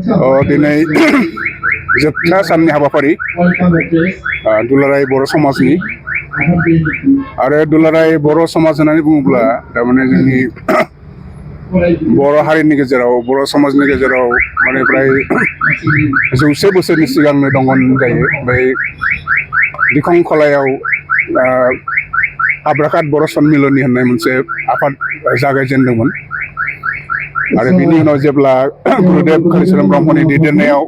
दिनै जोबथा साननि हाबाफारि दुलाराय बर' समाजनि आरो दुलाराय बर' समाज होननानै बुङोब्ला थारमाने जोंनि बर' हारिनि गेजेराव बर' समाजनि गेजेराव माने प्राय 100 बोसोरनि सिगांनो दङ होनजायो। बै दिखंखलायाव हाब्राखात बर' सन्मिलनि होननाय मोनसे आफाद जागायजेनदोंमोन आरो बिनि उनाव जेब्ला गुरुदेव कालिचरण ब्रह्मनि दैदेननायाव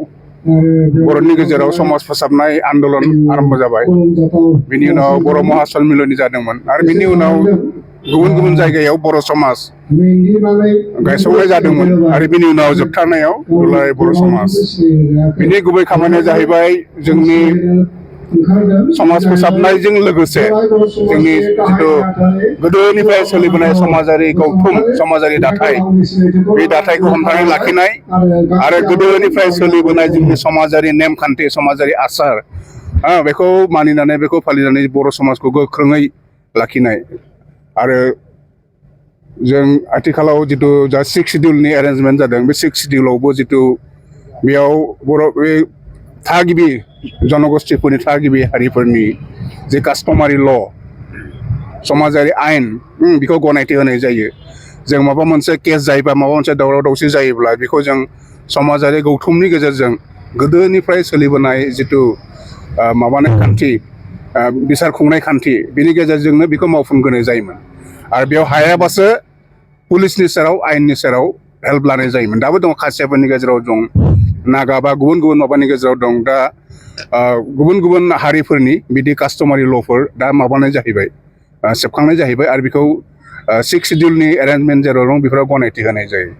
बर'नि गेजेराव समाज फोसाबनाय आन्दलन आरम्भ जाबाय। बिनि उनाव बर' महासन्मिलनि जादोंमोन आरो बिनि उनाव गुबुन गुबुन जायगायाव बर' समाज गायसंनाय जादोंमोन आरो बिनि उनाव जोबथारनायाव दुलाराय बर' समाज। बिनि गुबै खामानिया जाहैबाय जोंनि समाज फोसाबनायजों लोगोसे जोंनि जिथु गोदोनिफ्राय सोलिबोनाय समाजारि गौथुम समाजारि दाथाय बे दाथायखौ हमथानानै लाखिनाय आरो गोदोनिफ्राय सोलिबोनाय जोंनि समाजारि नेमखान्थि समाजारि आसार बेखौ मानिनानै बेखौ फालिनानै बर' समाजखौ गोख्रोङै लाखिनाय आरो जों आथिखालाव जिथु जा 6 सिडिउलनि एरेन्जमेन्ट जादों बे 6 सिडिउलावबो जिथु बेयाव बर' बे थागिबि जनगोष्ठीफोरनि थागिबि हारिफोरनि जे कास्टमारि ल समाजारि आयेन बेखौ गनायथि होनाय जायो। जों माबा मोनसे केस जायोबा माबा मोनसे दावराव दावसि जायोब्ला बेखौ जों समाजारि गौथुमनि गेजेरजों गोदोनिफ्राय सोलिबोनाय जिथु माबानाय खान्थि बिसार खुंनाय खान्थि बिनि गेजेरजोंनो बेखौ मावफुंगोनाय जायोमोन आरो बेयाव हायाबासो पुलिसनि सेराव आयेननि सेराव हेल्प लानाय जायोमोन। दाबो दं खासियाफोरनि गेजेराव दं, नागा बा गुबुन गुबुन माबानि गेजेराव दं। दा गुबुन गुबुन हारिफोरनि बिदि कास्टमारि ल'फोर दा माबानाय जाहैबाय सेबखांनाय जाहैबाय आरो बेखौ 6 सिडिउलनि एरेन्जमेन्ट जेराव दं बेफोराव गनायथि होनाय जायो।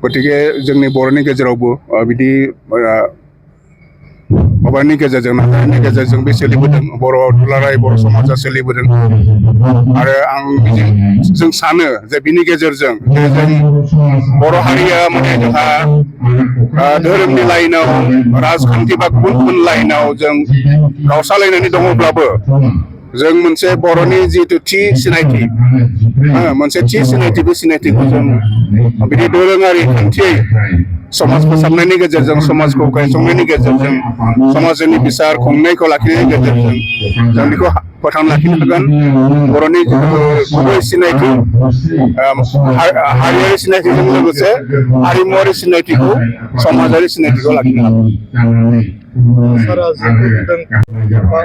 गतिके जोंनि बर'नि गेजेरावबो बिदि माबानि गेजेरजों नाजानायनि गेजेरजों बे सोलिबोदों। दुलाराय बर' समाजा सोलिबोदों आरो जों सानो जे बिनि गेजेरजों जों बर' हारिया माने जोंहा धोरोमनि लाइनाव राजखान्थि बा गुबुन गुबुन लाइनाव जों गावस्रालायनानै दङब्लाबो जों मोनसे बर'नि जिथु थि सिनायथि मोनसे थि सिनायथि बे सिनायथिखौ जों बिदि दोरोङारि खान्थियै समाज फोसाबनायनि गेजेरजों समाजखौ गायसंनायनि गेजेरजों समाजनि बिसार खुंनायखौ लाखिनायनि गेजेरजों जों बेखौ फोथांना लाखिनो हागोन। बर'नि गुबै सिनायथि हारियारि सिनायथिजों लोगोसे हारिमुवारि सिनायथिखौ समाजारि सिनायथिखौ लाखिनो हागोन। सारा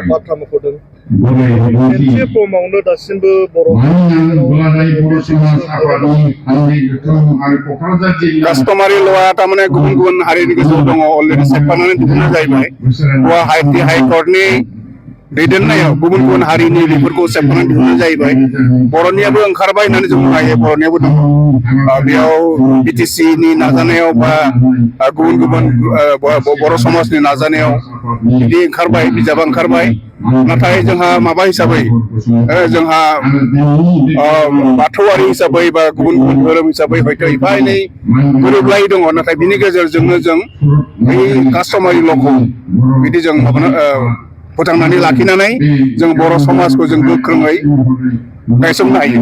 बाथ्रा मख'दों मोनसे फर्मावनो दासिमबो बर' कास्टमारि ल'आ थारमाने गुबुन गुबुन हारिनि गेजेराव दङ अलरेडि सेबखांनानै दिहुननाय जाहैबाय। गुवाहाटी हाइकर्टनि दैदेननायाव गुबुन गुबुन हारिनि बेफोरखौ सेबखांनानै दिहुननाय जाहैबाय। बर'नियाबो ओंखारबाय होननानै जों बुंनो हायो, बर'नियाबो दङ बेयाव BTC-नि नाजानायाव बा गुबुन गुबुन बर' समाजनि नाजानायाव बिदि ओंखारबाय, बिजाबा ओंखारबाय। नाथाय जोंहा माबा हिसाबै जोंहा बाथौआरि हिसाबै बा गुबुन गुबुन धोरोम हिसाबै हयथ' एफा एनै गोरोबलायै दङ, नाथाय बिनि गेजेरजोंनो जों बै कास्टमारि ल'खौ बिदि जों फोथांनानै लाखिनानै जों बर' समाजखौ जों गोख्रोङै गायसंनो हायो।